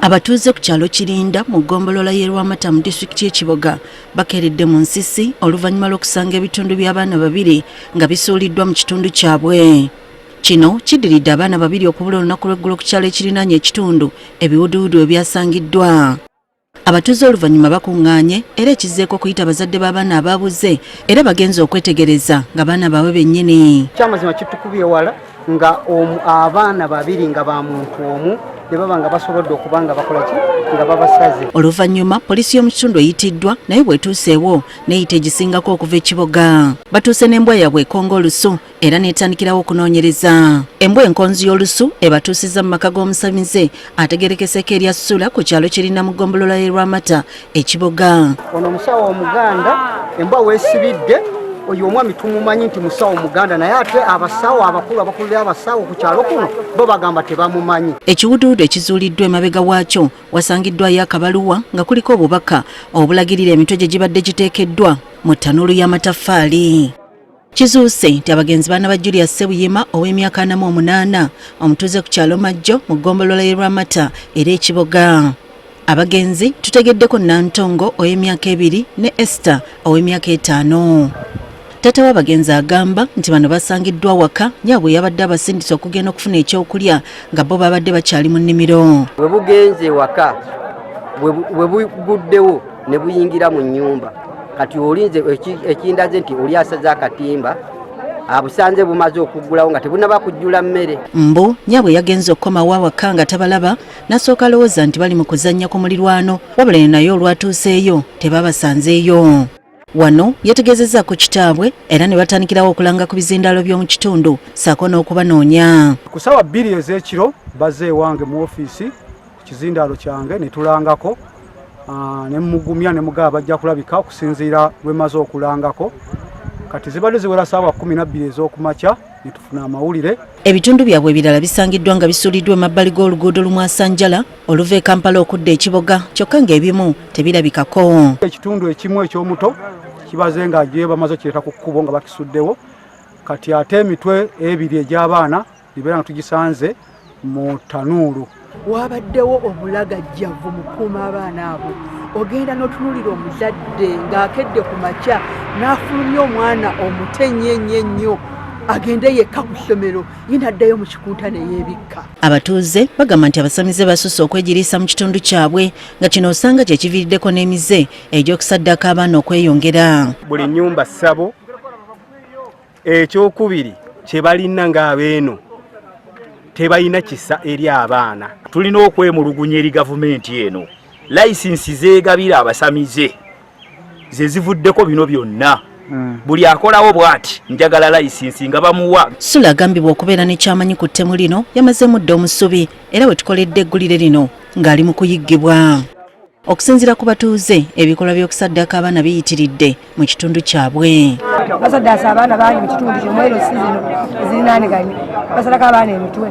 Abatuuze ku kyalo Kirinda mu ggombolola y'e Lwamata mu disitulikiti y'e Kiboga bakeeredde mu nsisi oluvannyuma lw'okusanga ebitundu by'abaana babiri nga bisuuliddwa mu kitundu kyabwe. Kino kiddiridde abaana babiri okubula olunaku lw'eggulo ku kyalo ekirinaanye ekitundu ebiwuduwudu ebyasangiddwa. Abatuuze oluvannyuma bakuŋŋaanye era ekizzeeko okuyita abazadde b'abaana abaabuze era bagenze okwetegereza nga baana baabwe bennyini. Kyamazima kitukubye wala nga abaana babiri nga ba muntu omu ne baba nga basobodde okuba nga bakola ki nga babasaze. Oluvannyuma poliisi y'omu kitundu eyitiddwa naye bw'etuuseewo n'eyita egisingako okuva e Kiboga. Batuuse n'embwa yaabwe ekonga olusu era n'etandikirawo okunoonyereza. Embwa enkonzi y'olusu ebatuusizza mu maka g'omusamize ategerekeseko erya Sula ku kyalo kirina mu ggombolola y'e Lwamata e Kiboga. Ono omusawo omuganda embwa weesibidde oyo omwami tumumanyi nti musawo muganda naye ate abasawo abakulu abakulira abasawo ku kyalo kuno bo bagamba tebamumanyi. Ekiwuduwudu ekizuuliddwa emabega waakyo wasangiddwayo akabaluwa nga kuliko obubaka obulagirira emitwe gye gibadde giteekeddwa mu ttanuulu y'amataffaali. Kizuuse nti abagenzi baana ba Julius Ssebuyima ow'emyaka 48 omutuuze ku kyalo Majjo mu ggombolola y'e Lwamata era e Kiboga. Abagenzi tutegeddeko Nantongo ow'emyaka 2 ne Esther ow'emyaka 5. Taata w'abagenzi agamba nti bano basangiddwa waka nyaabwe yabadde abasindise okugenda okufuna ekyokulya nga bo babadde bakyali mu nnimiro. Bwe bugenze ewaka bwe buguddewo ne buyingira mu nnyumba kati olinze ekindaze nti oli asaze akatimba abusanze bumaze okuggulawo nga tebunaba kujjula mmere. Mbu nyaabwe yagenze okukomawo awaka nga tabalaba n'asooka alowooza nti bali mu kuzannya ku mulirwano wabula eno naye olwatuuseeyo tebabasanzeeyo. Wano yategeezezzaako kitaabwe era ne batandikirawo okulanga ku bizindaalo by'omu kitundu ssaako n'okubanoonya. Ku ssaawa 2 ez'ekiro bazze ewange mu ofiisi ku kizindaalo kyange ne tulangako ne mugumya ne mugaba bajja kulabika okusinziira lwe maze okulangako. Kati zibadde ziwera ssaawa 12 ez'okumakya ne tufuna amawulire. Ebitundu byabwe ebirala bisangiddwa nga bisuuliddwa emabbali g'oluguudo Lumwasanjala oluva e Kampala okudda e Kiboga kyokka ng'ebimu tebirabikako. Ekitundu ekimu eky'omuto kibaze nga gye bamaze okukireeta ku kkubo nga bakisuddewo. Kati ate emitwe ebiri egy'abaana gibeera nga tugisanze mu ttanuulu. Wabaddewo obulagajjavu mu kukuuma abaana abo. Ogenda n'otunuulira omuzadde ng'akedde ku makya n'afulumya omwana omuto ennyo ennyo ennyo agende yekka ku ssomero ye n'addayo mu kikunta ne yeebikka. Abatuuze bagamba nti abasamize basusse okwegiriisa mu kitundu kyabwe nga kino osanga kye kiviiriddeko n'emize egy'okusaddaaka abaana okweyongera. Buli nnyumba ssabo. Ekyokubiri kye balina ng'abeeno tebalina kisa eri abaana. Tulina okwemulugunya eri gavumenti eno. Layisinsi zeegabira abasamize ze zivuddeko bino byonna. Buli akolawo bw'ati njagala layisinsi nga bamuwa. Sula agambibwa okubeera ne kyamanyi ku ttemu lino yamazeemu dda omusubi era we tukoledde eggulire lino ng'ali mu kuyiggibwa. Okusinziira ku batuuze, ebikolwa by'okusaddaaka abaana biyitiridde mu kitundu kyabwe. Basaddaasa abaana bangi mu kitundu kino, mu LC zino ezirinaaniganye, basalako abaana emitwe.